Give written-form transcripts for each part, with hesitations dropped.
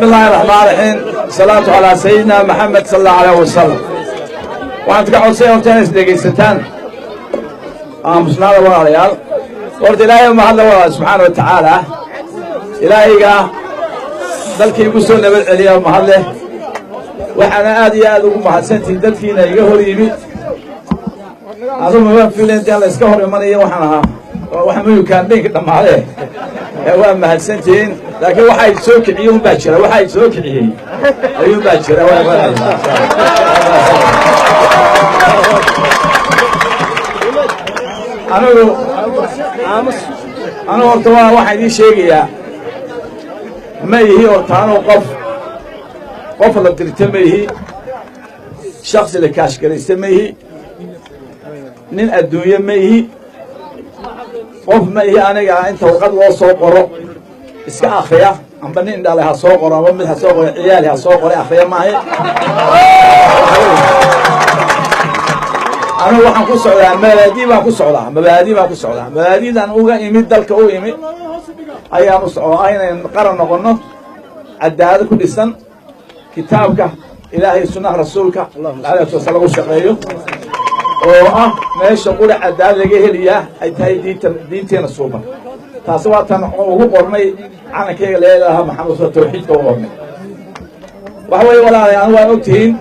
بسم الله الرحمن الرحيم، الصلاة على سيدنا محمد صلى الله عليه وسلم. Waxaan ka codsay horta inay isdhegaysataan, aamusnaada walaalayaal. Horta Ilaahay mahadla walaal, subxaana wa tacaala. Ilaahayga dalkii igu soo nabad celiya mahadleh. Waxaana aad iyo aad ugu mahadsantihin dadkiina iga hor yimid. Adugu mama filayn dee la iska hor imanaya. Waxaan ahaa waxa mayu campaign-ka dhammaadee. Waa mahadsantihiin, laakiin waxay soo kiciyey un baa jira, waxay soo kiciyey ayuun baa jira. Waa anigu horta waa waxaan idiin sheegayaa, ma ihi horta anugu qof la dirta ma ihi, shaksi la kaashgaraysta ma ihi, nin adduunye ma ihi, qof ma ihi. Aniga inta warqad loo soo qoro iska akriya, amba nin dhale ha soo qoro, amba mid ha soo qoro, ciyaali ha soo qoray, akriya maahe. Anigu waxaan ku socdaa mabaadi baan ku socdaa, mabaadi baan ku socdaa. Mabaadidan uga imid dalka u imid ayaan u socdaa, inaynu qaran noqono cadaalad ku dhisan, kitaabka Ilaahay, sunnaha Rasuulka alayhi wasalaam lagu shaqeeyo, oo ah meesha qura cadaalad laga heliyaa ay tahay diinta, diinteena suuban. Taasi waa tan ugu qornay calankeyga leedaha Maxamed tawxiidka u qornay. Waxa weeye walaalay, anigu waan ogtihiin,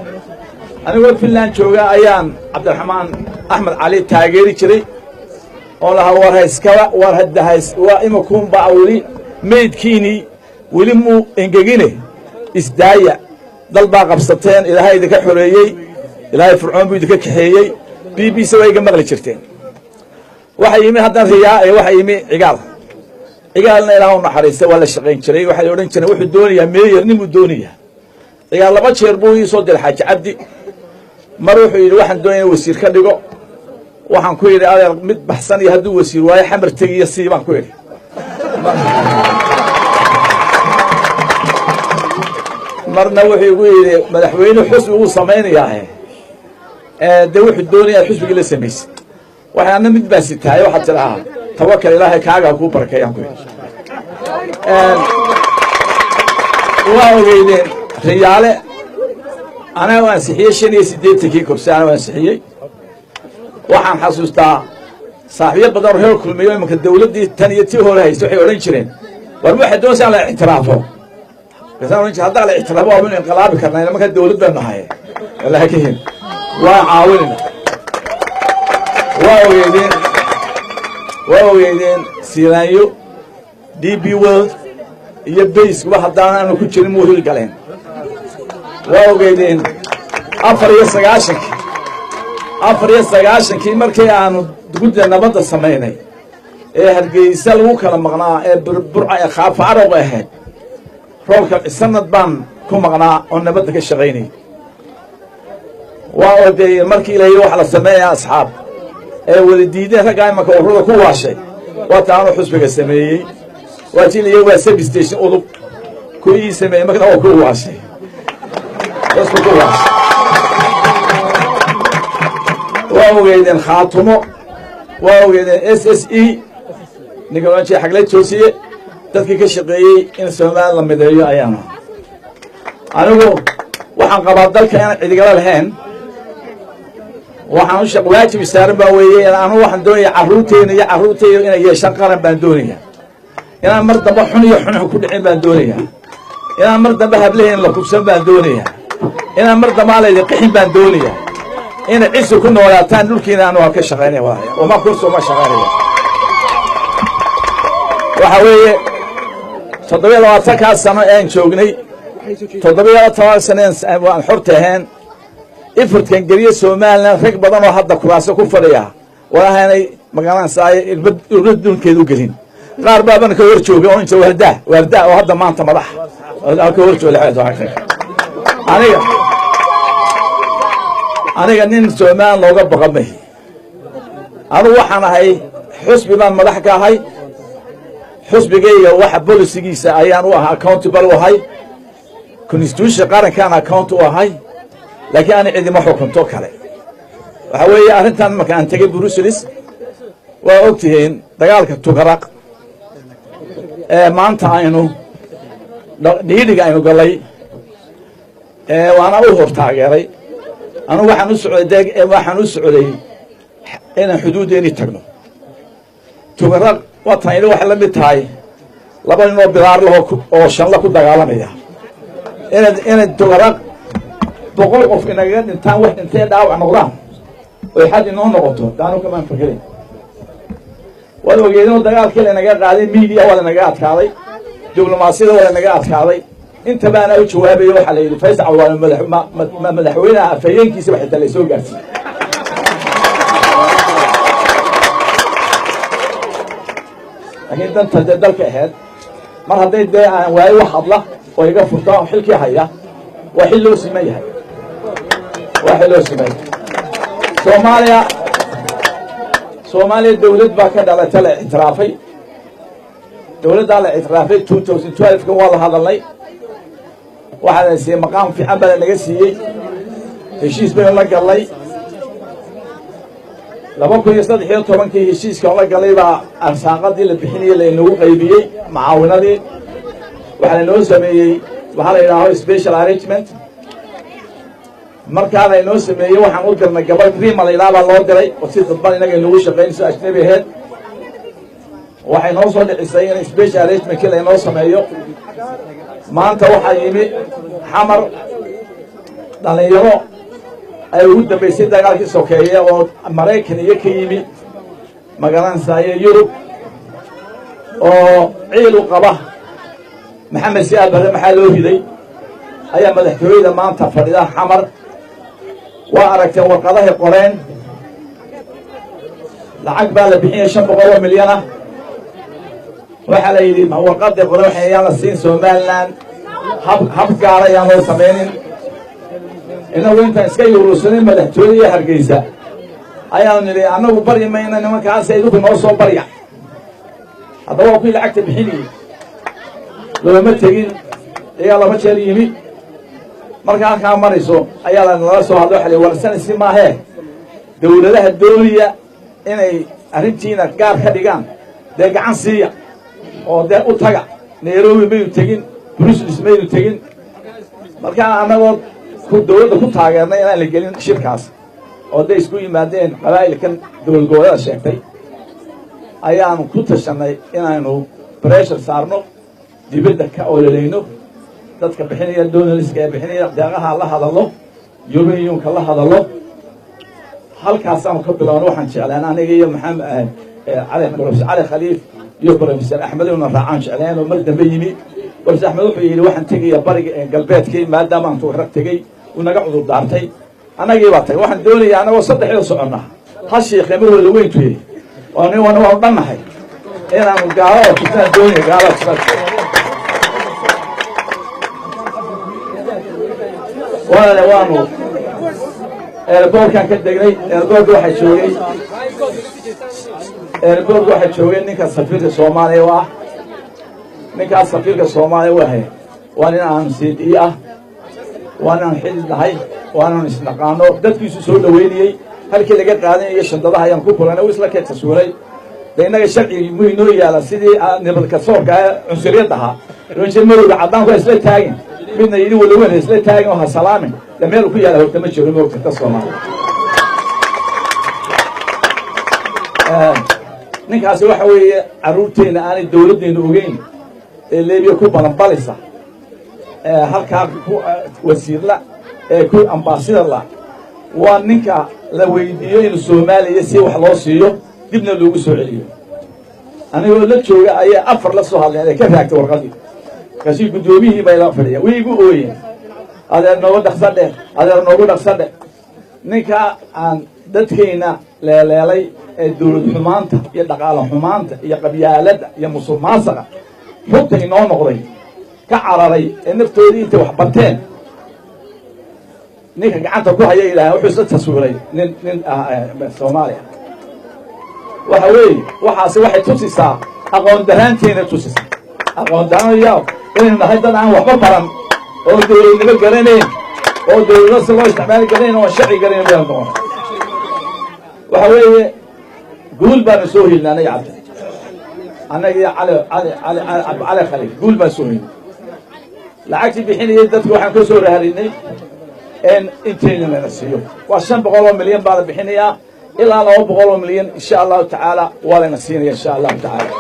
anigoo Finland jooga ayaan Cabdiraxmaan Axmed Cali taageeri jiray oo lahaa war hayskaba, war haddahays, waa imakuunbaa weli meydkiinii weli muu engegine, isdaaya, dal baa qabsateen, Ilaahay idinka xoreeyey, Ilaahay Fircoon buu idinka kaxeeyey. BBC waa iga maqli jirteen. Waxa yimi haddana Riyaa ee waxa yimi Cigaal. Cigaalna Ilaah u naxariista, waa la shaqayn jiray. Waxay odhan jireen wuxuu doonayaa mayor, nin buu doonayaa. Cigaal laba jeer buu ii soo diray Xaaji Cabdi. Mar wuxuu yidhi waxaan doonaya wasiir ka dhigo. Waxaan ku yidhi adeer, mid baxsan iyo hadduu wasiir waayo Xamar tegiyo sii baan ku yidhi. Marna wuxuu igu yidhi madaxweyne xusbi wuu samaynayaahe, dee wuxuu doonayaa xusbigii la samaysay. Waxay anna mid baan sitaaye, waxaad tidhahaa tawakal, Ilaahay kaaga ha kuu barakeeyaan ku yidhi. Waa ogeydeen Riyaale anaa u ansixiyey 85-kii kursi, anaa u ansixiyey. Waxaan xasuustaa saaxiibyo badan oo reer Kulmiyo imanka dawladdii tan iyo tii hore haysta waxay odhan jireen war waxay doonaysaa in la ictiraafo. Kasaan odhan jire haddaa la ictiraafo waa baynu inqilaabi karnaa, markaa dawlad baan nahay, laakiin waa caawinayna. Waa ogeydeen, waa ogeydeen Silaanyo DP World iyo bayskuba haddaan aanu ku jirin muu hil galeen. Waa ogeydeen 94-kii, 94-kii markii aanu guddida nabadda samaynay ee Hargeysa lagu kala maqnaa ee Burca ee khaafa arowga ahayd, roobka sanad baan ku maqnaa oo nabadda ka shaqaynayay. Waa ogeeyeen markii la yidhi waxa la sameeyaa asxaab ee wada diideen raggaa imanka ururada ku waashay, waa taanu xusbiga sameeyey. Waa tii la waa service station udub ku ii sameeyey, markana waa ku waashay, xusbi ku waashay. Waa ogeydeen Khaatumo, waa ogeydeen SSE, ninka odhan jiray Xagle Toosiye, dadkii ka shaqeeyey in Soomaaliya la mideeyo ayaanu. Anigu waxaan qabaa dalka inaan cidigala lahayn. Waxaan u shaq waajib saaran baa weeye. Anu waxaan doonaya carruurteena iyo carruurtayda inay yeeshaan qaran baan doonaya, inaan mar dambe xun iyo xunxun ku dhicin baan doonaya, inaan mar dambe hablaheen la kubsan baan doonaya, inaan mar dambe aan laydin qixin baan doonaya, inay cisi ku noolaataan dhulkiina. Anu waan ka shaqaynaya walaalayaal, uma kursi uma shaqaynaya. Waxa weeye 27-kaa sano ean joognay, 17 sano aan xorta ahayn, ifurtkan geliye Somaliland, rag badan oo hadda kuraaso ku fadhiya walahaanay magaranaysaay irbad dhulkeeda u gelin. Qaar baabana ka hor jooga oo inta waardaa waardaa oo hadda maanta madax ka hor jooga. Aniga nin Somaliland looga baqa mahi. Anugu waxaan ahay xusbi baan madax ka ahay, xusbigayga waxa bolisigiisa ayaan u ahaa accountable u ahay, constitution qarankaan account u ahay, laakiin ani cidima xukunto kale. Waxa weeye arrintan marka aan tegey Brussels, waa og tihiin dagaalka Tugaraq ee maanta aynu Dhiidhiga aynu galay waana u hor taageeray. Anugu waxaan u socday de, waxaan u socday inaan xuduuddeeni tagno. Tugaraq waatan waxay la mid tahay laba ninoo bidaar lahoo oo shanla ku dagaalamaya. Inay Tugaraq 100 qof inagaga dhintaan, wax dhintee dhaawac noqdaan, oy xad inoo noqoto, daanu kamaan fakerin. Waad ogeedinoo dagaalkii lanaga qaaday, media waa lanaga adkaaday, diblomaasiyada waa lanaga adkaaday. Inta baana u jawaabayo, waxaa la yidhi Faysal waa madaxweynaha afhayeenkiisaba xitaa laysoo gaarsiiyey. Laakiin danta dee dalka ahayd, mar hadday dee aan waayo wax hadla oo iga furta oo xilkii haya, waa xil loo siman yahay, waa xil loo siman yahay. Soomaaliya dawlad baa ka dhalata la ictiraafay. Dawladdaa la ictiraafay 2012-ka waa la hadalnay, waxaa la siiyey maqaam fiican baa lanaga siiyey, heshiis baynu la gallay 2013-kii. Heshiiskan la galay baa arsaaqadii la bixinayey laynagu qaybiyey, macaawinadii waxaa lainoo sameeyey, waxaa la yidhaaho special arrangement. Markaa laynoo sameeyey, waxaan u dirnay gabadh Rima la yidhaha baa loo diray oo si dadban inaga inagu shaqaynayso, ajnabi aheed. Waxay noo soo dhicisay in special arrangementkii laynoo sameeyo. Maanta waxaa yimi Xamar dhalinyaro ay ugu dambaysay dagaalkii sokeeye oo Maraykan iyo ka yimi, magaranaysaye, Yurub, oo ciil u qaba Maxamed Siyaad Barre maxaa loo riday, ayaa madaxtooyada maanta fadhida Xamar. Waa aragteen warqadahay qoreen. Lacag baa la bixiyay 500 oo milyan ah. Waxaa la yidhi warqaday qoreen waxay ayaan la siin Somaliland, hab gaara ayaan loo samaynin. Inagu intaan iska yuruursanin madaxtooyada iyo Hargeysa ayaanu nidhi annagu baryi mayna nimankaasi, idinku noo soo barya. Haddaba waa kuwii lacagta bixinayey, looma tegin, iyaa laba jeer yimi. Marka halkaa marayso ayaa lanala soo hadlay, waxa la warsanaysi maahee, dawladaha doonaya inay arrintiina gaar ka dhigaan dee gacan siiya oo dee u taga. Nairobi maynu tegin, Brussels maynu tegin. Markaa annagoo dawladda ku taageernay inaan la gelin shirkaas oo day isku yimaadeen qabaa'ilkan dowlad goboleeda sheegtay, ayaanu ku tashanay inaynu pressure saarno, dibadda ka ololeyno, dadka bixinaya donorska ee bixinaya deeqaha la hadallo, European Unionka la hadallo. Halkaasaanu ka bilowna. Waxaan jeclaan aniga iyo Maxamed Cali, Professor Cali Khaliif iyo Professor Axmed inuna raacaan jecleen oo mar dambe yimi. Professor Axmed wuxuu yidhi waxaan tegaya bariga galbeedkii, maadaama aan Tugrag tegey, uu naga cudur daartay. Annagii baa tagay. Waxaan doonayaa annagoo saddexda soconna hashii qiimahooda weyntuye oo nin wana waanu dhannahay inaanu gaalada tusnaan doonaya, gaalada tusnaan. Walaale, waanu airportkan ka degnay. Airportka waxaa joogay ninka safiirka Soomaaliya u ah. Ninkaas safiirka Soomaaliya u ahay waa nin aan cd ah, waa nin aan xidid nahay, waa inaan isnaqaano. Dadkiisu soo dhaweynayey, halkii laga qaadanayo shandadaha ayaan ku kulanay, u isla kee taswiray. De innaga sharcigi mu inoo yaala sidii nibadkasoorka cunsuriyadda ahaa roje madowga caddaanku ha isla taagin, midna yidhi walaweyn ha isla taagin oo ha salaamin. De meel ku yaala horta ma jiro, moogta ka Soomaaliya. Ninkaasi waxa weeye carruurteenna aanay dawladdeena ogeyn ee Lebiya ku balanbalisa, ee halkaa ku wasiirla, ee ku ambaasadorla, waa ninka la weydiiyo inuu Soomaaliya si wax loo siiyo dibna loogu soo celiyo. Anigoo la jooga ayaa afar la soo hadleen ee ka raagtay warqadii. Markaasii guddoomiyihii bay la fadhiya, way igu ooyeen, adeer noogu dhaqsa dheh, adeer noogu dhaqsa dheh. Ninka aan dadkayna leeleelay ee dawlad xumaanta iyo dhaqaale xumaanta iyo qabyaaladda iyo musuq maasuqa xugta inoo noqday ka cararay ee naftoodii intay wax barteen ninka gacanta ku haya yidhaha wuxuu isla taswiray nin Soomaaliya. Waxa weeye waxaasi waxay tusisaa aqoon daraanteena, tusisaa aqoon daraan inaynu nahay dad aan waxba baran oo dawladnimo garanayn oo dawladno si loo isticmaali garanayn oo sharci garanayn baynu noqonay. Waxa weeye guul baanu soo helnay anaga cabdi, annaga iyo Cali Cali Cali Cali Khaliif, guul baan soo helnay. Lacagtii bixinayay dadka waxaan ka soo raadinay in intayna lana siiyo. Waa 500 milyan baa la bixinayaa, ilaa 200 milyan, insha Allahu tacaala, waa layna siinaya, insha Allahu tacaala.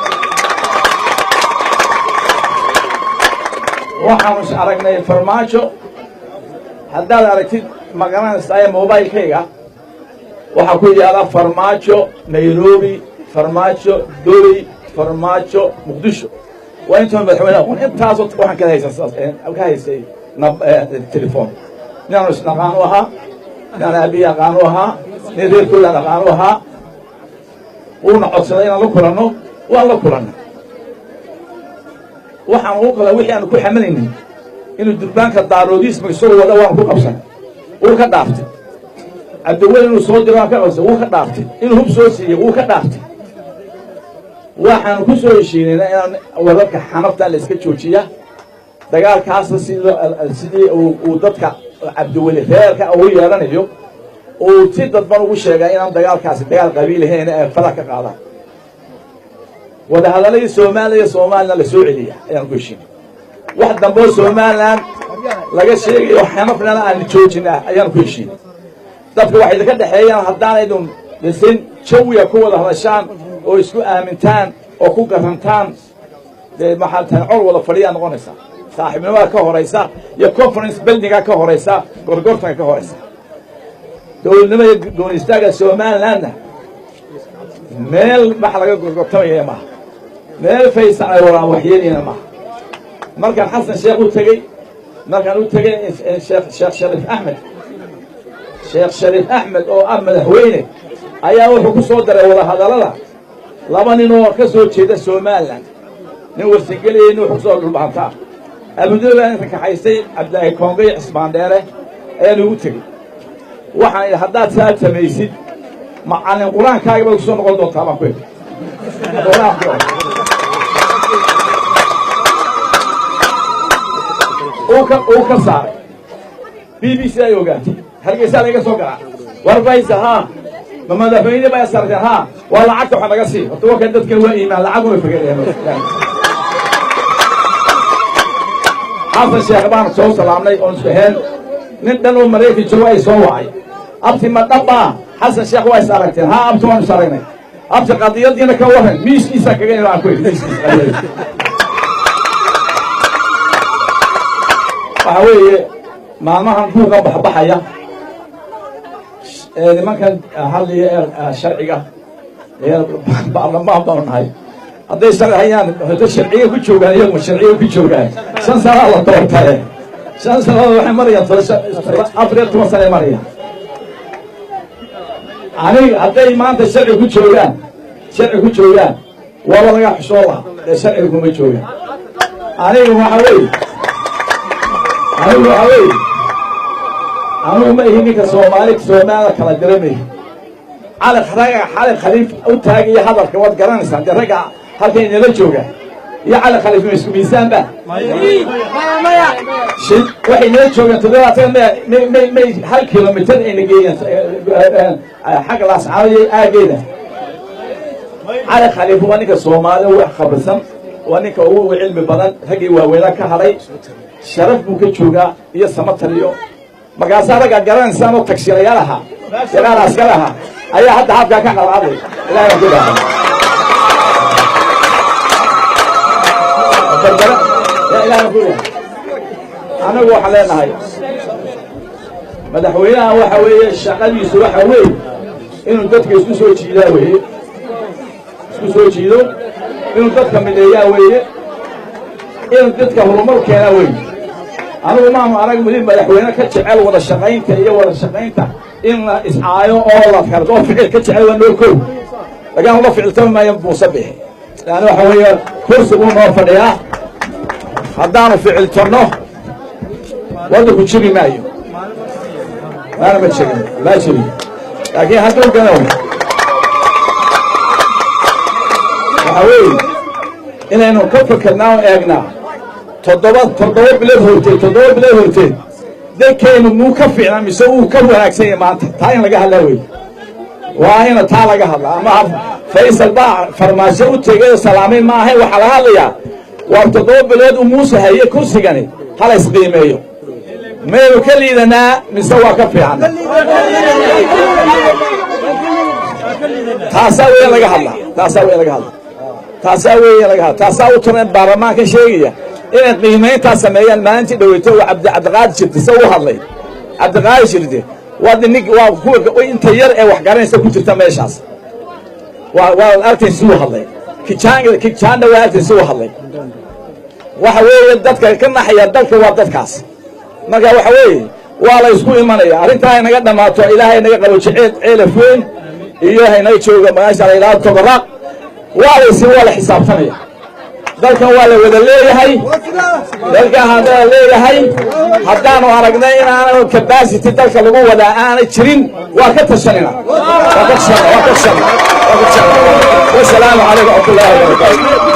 Waxaanu is aragnay Farmaajo. Haddaad aragtid, ma garanaysaa, mobilekayga waxaa ku yaala Farmaajo Nairobi, Farmaajo Dubay, Farmaajo Muqdisho. Waa intoon madaxweyne aqoon intaasoo waxaan kala haysan ka haystay telefon. Ninaanu isnaqaan u ahaa, ninaan aabihi aqaan u ahaa, nin reerkoodaan aqaan u ahaa. Wuuna codsaday inaan la kulanno, waan la kulannay. Waxaan ugu kala wixii aanu ku xamalaynay inuu durbaanka daaroodisma isagoo wada waanu ku qabsanay, wuu ka dhaaftay. Cabdiweli inuu soo diro waan ka qabsay, wuu ka dhaaftay. Inuu hub soo siiyey, wuu ka dhaaftay. Waxaanu ku soo heshiinayna inaan wararka xanafta la iska joojiya, dagaalkaasna sidii uu dadka Cabdiweli reerka ugu yeelanayo uu si dadban ugu sheegaa inaan dagaalkaasi dagaal qabiil ahayn ee fara ka qaadaan. Wadahadaladii Soomaaliya iyo Soomaalina la soo celiya ayaan ku heshiinay. Wax dambe oo Somaliland laga sheegayo xanafnana aan joojinaa ayaan ku heshiinay. Dadka waxay idinka dhexeeyaan haddaanaydun dhisin jawiga ku wada hadashaan oo isku aamintaan oo ku garantaan, dee maxaa tahay, col wada fadhiyaa noqonaysaa. Saaxiibnimada ka horaysa iyo conference buildinga ka horaysa, gorgortanka ka horaysa. Dowladnimada iyo gooni istaaga Somalilandna meel waxa laga gorgortamaya maaha, meel faysan ay waraan waxyeelayna maaha. Markaan Xasan Sheekh u tegey, markaan u tegey Sheekh Shariif Axmed, Sheekh Shariif Axmed oo ah madaxweyne ayaa wuxuu ku soo daray wadahadallada laba nin oo ka soo jeeda Somaliland, nin Warsangeliya, nin wuxuu kusoo Dhulbahantaa. Abudabi baan inta kaxaystay Cabdilaahi Koonge iyo Cismaan Dheere ayaan ugu tegey. Waxaan idhi, haddaad saa samaysid, macallin qur-aankaaga baad kusoo noqon doontaa, baan ku idhi. Qur-aanku uu ka saaray. BBC ay ogaatay, Hargeysaa laga soo galaa. War faysa haa, ma madaxweyne baa sarteen? Haa, waa lacagta waxa naga sii. Horta wakan dadkan waa iimaan, lacaguna fagerayaan. Xasan Sheekh baan soo salaamnay oon isku heen. Nin dhan oo Maraykan joogo ay soo wacay: abti, ma dhaba Xasan Sheekh waa is aragteen? Haa abti, waan is aragnay. Abti, qadiyadiina ka warran? Miiskiisa kaga aan ku idhi miiskiisa qadiyadiisa. Waxa weeye maalmahan buuqa baxbaxaya ee nimankan hadlaya ee sharciga ee baarlamaan baanu nahay, hadday sharci hayaan hada sharciga ku joogaan, iyagu sharciga ku joogaan. 5 sanaa la doortaye, 5 sanadood waxay marayaan 14 sanay marayaan. Aniga hadday maanta sharci ku joogaan, sharci ku joogaan, waaba laga xushoon lahaa. Dee sharciga kuma joogaan. Anigu waxa weeye, anigu ma ihi ninka Soomaali Soomaalida kala dira ma ihi. Cali raga Cali Khaliif u taagaya hadalka waad garanaysaan. Dee ragga halkan inala jooga iyo Cali Khaliif ma isku miisaan ba? Waxay nala joogeen 70 may hal kilomitir ayna geeyeen xagga Laascaanood iyo aageeda. Cali Khaliif waa ninka Soomaalida wax khabarsan, waa ninka ugu cilmi badan raggii waaweynaa ka hadhay. Sharaf buu ka joogaa iyo samatar iyo markaasaa raggaad garanaysaan oo tagsiilayaal ahaa, yaqaan askar ahaa, ayaa hadda habkaa ka qalqaaday. Ilahay baan ku dhaafay barbara ya Ilahay baan ku dhaafay. Anagu waxaan leenahay madaxweynaha waxa weeye shaqadiisu waxa weeye inuu dadka isku soo jiidaa weeye, isku soo jiido, inuu dadka mideeyaa weeye, inuu dadka horumar keenaa weeye. Anigu maanu arag weli madaxweyne ka jecel wada shaqaynta iyo wada shaqaynta in la iscaayo oo la kardo oo ficil ka jecel. Waa noo kow, laakiin ula ficiltami maayo Muuse Bixi. Laanna waxa weeye kursi buu noo fadhiyaa. Haddaanu ficiltanno waddanku jiri maayo, maana ma jirin, ma jirin. Laakiin hadduu gano waxa weeye inaynu ka fikirnaa oo eegnaa 7 bilood horteed, 7 bilood horteed dalkaynu muu ka fiicnaa mise uu ka wanaagsan yahay maanta? Taa in laga hadlaa wey, waa ina taa laga hadlaa. Ama Faysal baa Farmaajo u tegay oo salaamay ma ahayn. Waxaa laga hadlayaa waar 7 bilood uu Muuse haye kursigani. Hala isqiimeeyo. Maynu ka liidanaa mise waa ka fiican? Taasaa weya laga hadlaa, taasaa weya laga hadlaa, taasaa weya laga hadla, taasaa u turan baarlamaanka sheegaya inay qiimayntaa sameeyaan. Maalintii dhaweyto oo Cabdiqaadir Jirde se u hadlay. Cabdiqaadir Jirde waa nin, waa kuwa inta yar ee wax garanaysa ku jirta meeshaas. Waa arkay siduu hadlay. Kijanga Kijanda waa arkay siduu hadlay. Waxa weeye dadka ka naxaya dalka waa dadkaas. Marka waxa weeye waa la isku imanaya. Arrintaa inaga dhammaato, Ilaahay naga qabo jeceed Ceelaf Weyn iyo haynaga jooga magaasha la yidhahdo Tobaraaq. Waa la isi, waa la xisaabtanaya. Dalkan waa la wada leeyahay. Dalkan haddana leeyahay, haddaanu aragnay inaanu capacity dalka lagu wadaa aanay jirin, waa ka tashanina, waa ka tashanina, waa ka tashanina, waa ka tashanina. Wasalaamu calaykum waraxmatullahi wabarakaatu.